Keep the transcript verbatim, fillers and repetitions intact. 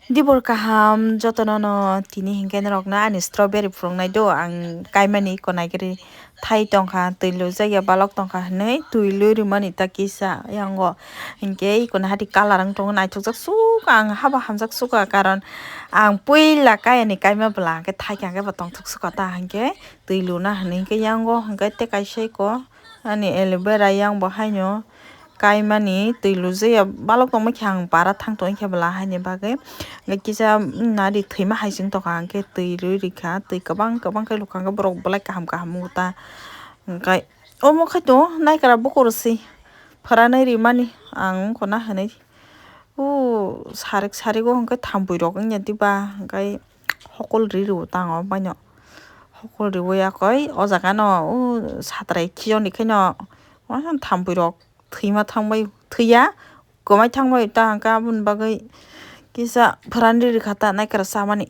Dibor kaham jotono no tini hinkhe norokno ani strawberry phunuknai do ang kaimani iko naigri thai tongkha twi lujak ya balok tongkha hinwi twi lui rwmani ta kisa yango hinkhe iko hati colour wng tongo naithokjak suk ang haba hamjak sukha karon ang puila kayani kaima bwla hinkhe thaikhe hinkhe bo tongthok sukha ta hinkhe twi luna hinwi hinkhe yango hinkhe tei kaisa iko ani aloe vera yang bo haino kaimani twi lujaya balok tongma khe ang para thang tong khe bwla haini bagwi kisa nari thwima hai sing tongkha hinkhe twi rwi rikha twi kwbang kwbang khe lukha hinkhe borok belai kaham kaham ta hinkhe omo khe to naikra bukur se phwranwi rimani ang wngkha na hinwi o sarik sarik o hinkhe thampui rok wngya diba hinkhe hokol ri rw tang o baino hokol riwi yakoi o jaga no o satrai khiyoni khe no thampui rok thwima thangbai thwiya kwmai thangbai ta hwnkhe aboni bagwi kisa phwranri rikha ta naikra chamani.